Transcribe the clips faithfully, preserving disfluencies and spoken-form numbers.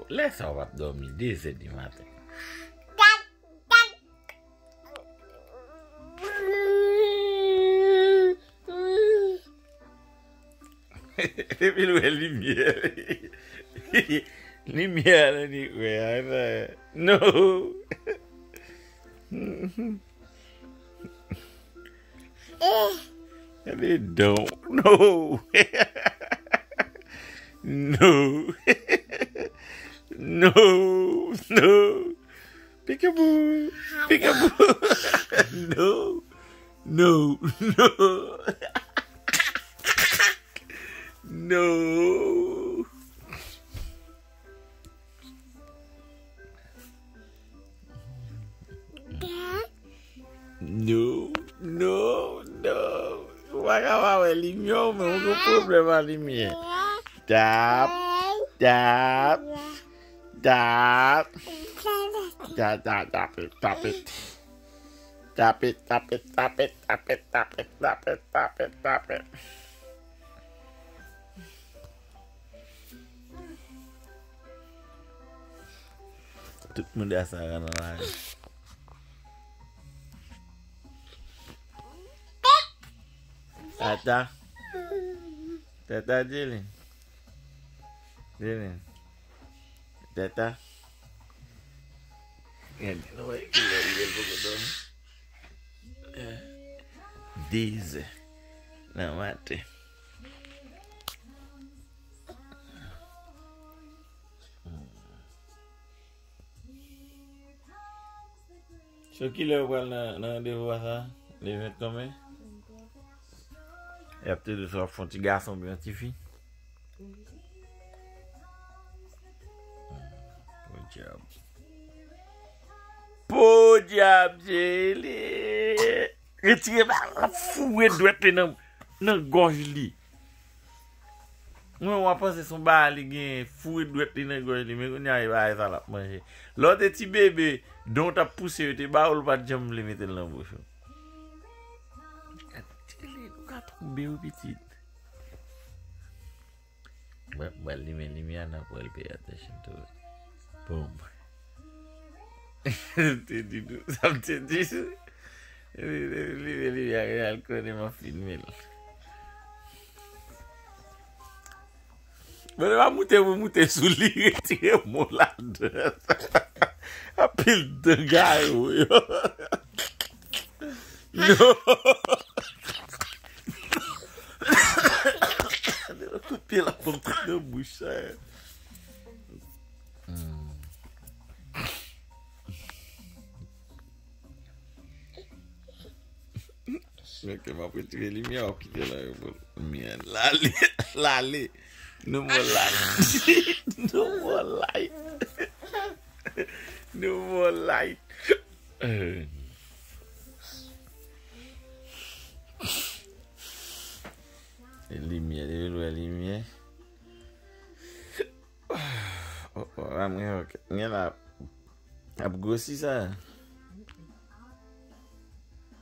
Lè sa w ap dòmi de zè di maten. Depi l wè limyè. Limyè nan li wè a. No. Gade don. No. No. No. No. Peekaboo. Peekaboo. No. No. No. No. No, no, no. Ou pa ka pa wè limyè w, men ou gen pwoblèm a limyè. Tap, tap, tap. Tap, tap, tap it, tap it. Tap it, tap it, tap it, tap it, tap it, tap it, tap it, tap it. Tout moun da sa nan lari. Tata. Tata Dyelin. Dyelin. Tata. Gade, nou wè ki lè li ye l poko dòmi. Eh. Dezè nan maten. So, kilè ou pral nan, nan randevou a sa? Le ven konbyen? Y ap te di w ap fè yon ti gason oubyen yon ti fi? Podyab. Podyab, Jeli. Retire ba, l ap foure dwèt li nan, nan gòj li. Mwen, w ap panse se yon bagay li gen, foure dwèt li nan gòj li, men kounye a, e bagay sa l ap manje. Lè w te ti bebe, don w t ap pouse, yo te ba w, ou pa t janm vle mete l nan bouch ou. Gade, Jeli, ou ka tonbe, wi, pitit. Mwen, mwen limen limyè a nan pou l pay attention to it. Boom. Te di nou, sa m te di. Li, li, li, li, li, al konnen m ap filme l. Bon, lè m ap moute, mwen moute sou li, retire mo ladan. Anpil dan gayo yo. Non. Kout pye la, pran kout nan bouch sa. Hmm. Ok, m ap retire limyè, w ap kite la yo pou limyè. Lale, lale. No more light. No more light. No more light. Eh. Limyè, depi l wè limyè. Oh, oh, la, mwen, ok. Mwen la, ap gwosi sa.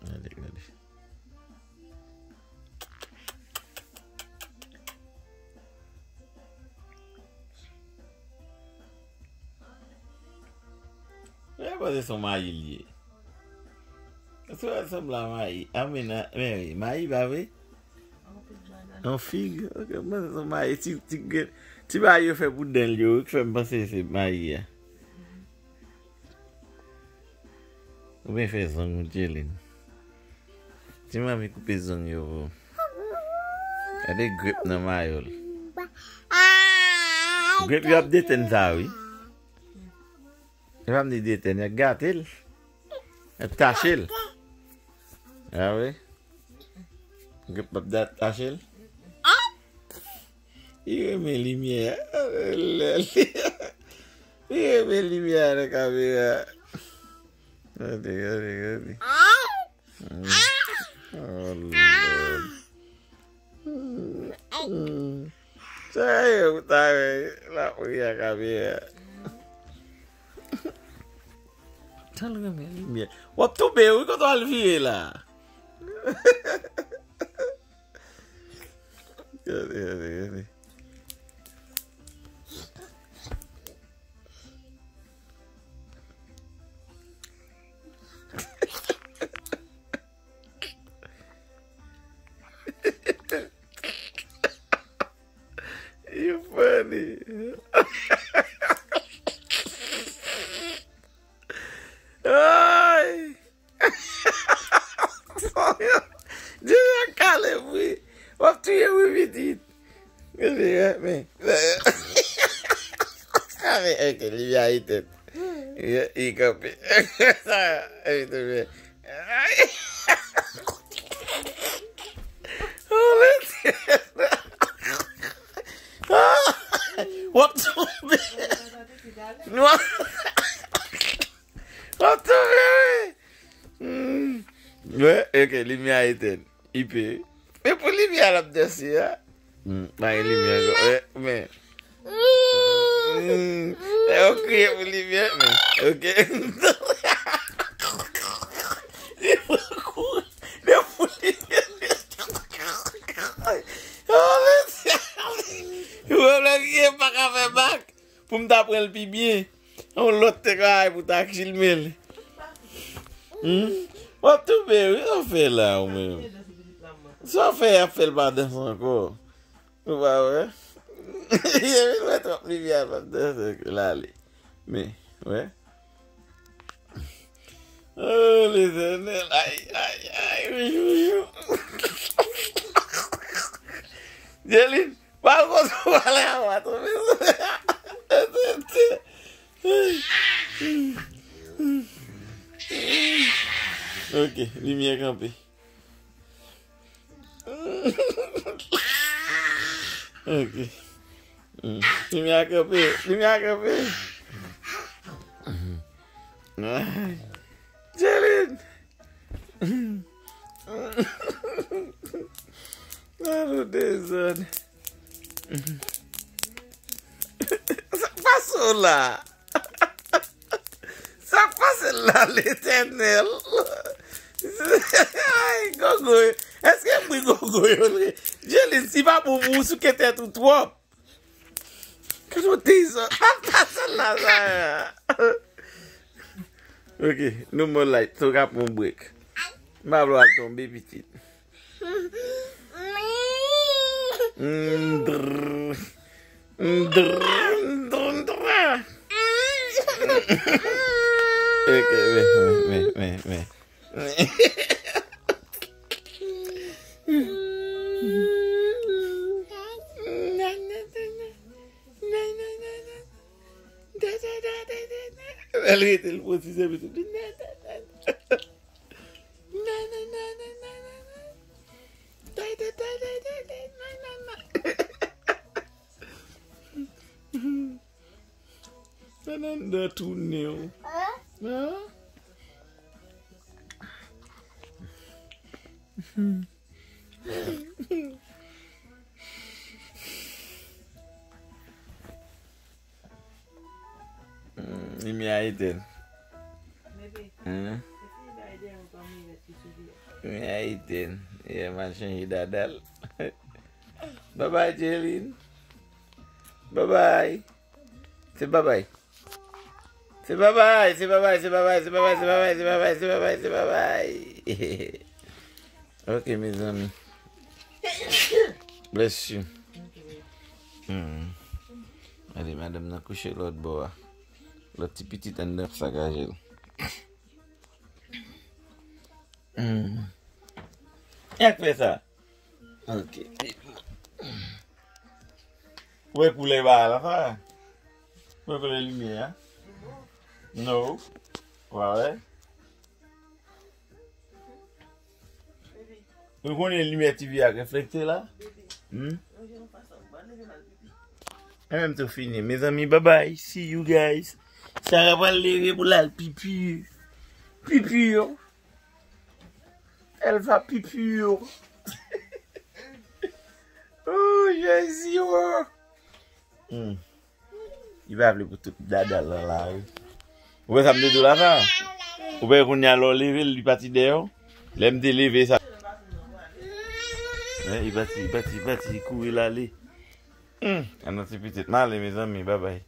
Gade, gade. Mwen panse se yon mayi li ye. Sa sanble a mayi. A, men, men wi, mayi pa vre? Yon fig. Ok, mwen panse se yon mayi. Ti, ti, ti bagay yo fè pou dan l yo, wi, ki fè m panse se mayi a. Ou byen fè zong ou, Jelin. Ti manmi koupe zong yo pou ou. Gade grep nan mayo l. Grep yo ap detenn sa, wi. E pa m di detenn, y ap gate l. Y ap tache l. A wi. Grep p ap da-, tache l. Li renmen limyè. Lè li, li renmen limyè nan kamera. Gade, gade, gade. Mm. Oh, Lord. Mm. Sa yo, sa yo, la priye ak kamera. Tan l renmen limyè. W ap tonbe, wi, kote w al vire la. Gade, gade, gade. You funny. Ay! Junior kale wi. W ap touye wi pitit. Men, men. Men, ok, limyè a etèn. Li kanpe. Sa, li touye. Oh, men. W ap tonbe. W ap tonbe, wi. Hmm. Wè, ok, limyè a etèn. Li pe. Men pou limyè a l ap danse a. Hmm, pa gen limyè ankò. Wè, men. Hmm. Yo kriye pou limyè, men. Ok. Li pran kouri. Li pou limyè. Oh, men. Yo, lè kriye pa ka fè bak. Pou m ta pran l pi byen. Yon lòt te ka ay pou ta kilme l. Hmm? W ap toupe, wi, sa w fè la, ou menm. Sa w fè, y ap fè l pa danse ankò. Ou pa wè? Yo vin wè twòp limyè, l p ap danse ankò, l ale. Men, wè. Oh, Letènèl, ay, ay, ay, wi, wi, wi. Jelin, pa konn sa w pale a, w a tonbe. Ok, limyè kanpe. Ok. Mm. Limyè kanpe, limyè kanpe. Ay. Jelin. Gade yon dezòd. Sa k pase w la? Sa k pase l la, Letènèl? Ay, gogo yo. Èske m ri gogo yo? Jelin, si pa bon pou ou, souke tèt ou twòp. Gade yon dezòd. Sa k pase l la, sa? Ok, no more light. So, w ka pran yon break. M pa vle w al tonbe, pitit. Mm, drrr. Mm, drrr, mm, drrr, mm, drrr. Ok, men, men, men, men, men. Lè l rete, l pran ti zèb tou. Sa nan nan tounen w. An? Hmm, limyè a etèn. Hein? Limyè a etèn. Yeah, m al chanje dada l. Babay, Jelin. Babay. Se babay. Se babay, se babay, se babay, se babay, se babay, se babay, se babay, se babay. Ok, mezanmi. Bless you. Hmm. Gade, madanm nan kouche lòt bò a. Lòt ti pitit anndan ap sakaje l. Hmm. Yak fè sa. Ok. Ou wè koulè ba la, sa? Ou wè koulè limyè a? No. Ou pa wè? Ou konnen limyè T V a reflekte la? Hmm? E menm tou fini. Mezanmi, bye bye. See you guys. Sarah pral leve pou l al pipi. Pipi yo. Elle va pipi yo. Oh, Jezi, oh. Hmm. Li pa vle pou tout dada l la, la, wi. Ou wè sa m te di w la, sa? Ou wè kounye a lè w leve l, li pati dèyè w? Lè m te leve sa. Hein, li pati, li pati, li pati, li kouri l ale. Hmm. An nan ti pitit. M ale, mezanmi, babay.